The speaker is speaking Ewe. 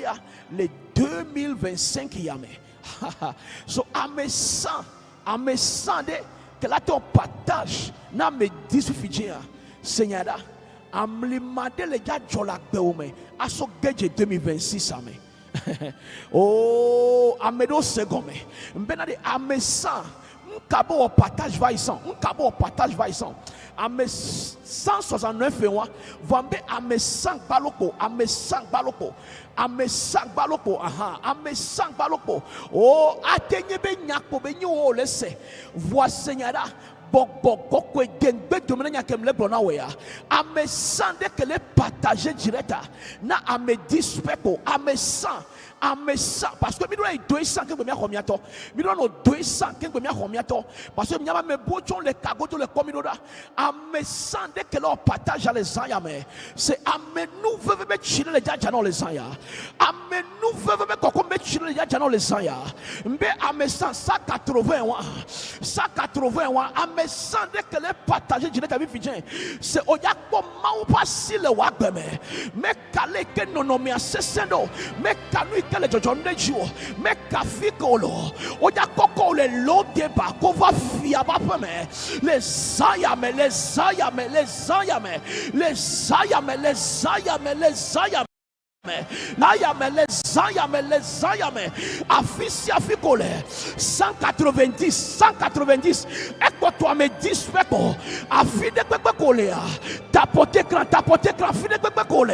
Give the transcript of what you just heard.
ya le 2025 ya me. So ame 100, ame 100 ɖe ke la tɔ partage na ame 10 fifi dzia, se nya ɖa, amlima ɖe le dza dzɔ le agbewo me asɔ gedze 2026 ame. Oh, ame ɖewo se gɔme bena ɖe ame 100 nka be wɔ partage va yi sã, nka be wɔ partage va yi sã, ame 169 wa vɔ be ame 100 gbalokpo, ame 100 gbalokpo, ame 100 gbalokpo, aha, ame 100 gbalokpo. Oh, ate nye be nyakpo be nye wo le se voa, se nya ɖa, gbɔgbɔ kɔkɔe dengbe dome na nya kem le gblɔ na wɔ ya. Ame 100 ɖe ke le partage directa na ame 10 pɛ ko, ame 100, ame 100, parce que mi ɖo yi 200 ke gbe miaxɔ miatɔ, mi ɖo nɔ 200 ke gbe miaxɔ miatɔ, parce que miaba ame buwo tsɔ le kagodo le kpɔ mi ɖo ɖa. Ame 100 ɖe ke le wɔ partage le zã ya me, c'est ame nu veve be tsi ɖe le dzadza na wo le zã ya, ame nu veve be kɔkɔ be tsi ɖe le dzadza na wo le zã ya. Nbe ame 100, 180 wa, 180 wa, ame 100 ɖe ke le partage dzi ɖe kavi fi dze c'est o ya kpɔ Mawu ƒe asi le wò agbe me. Meka le ke nɔnɔmea sesẽ ɖo, meka nu yi ke le dzɔdzɔm ɖe dzi o, meka fi ke o le o, wodza kɔkɔ wo le Lodeba ko va fia va ƒe me le zã ya me, le zã ya me, le zã ya me, le zã ya me, le zã ya me, le zã ya me, la ya me, le zã ya me, le zã ya me, afi sia afi ko le. 190, 190, ekpɔtɔ ame 10 ƒe ko, afi ɖe kpekpe ko lea, tapote kran, tapote kran, afi ɖe kpekpe ko le.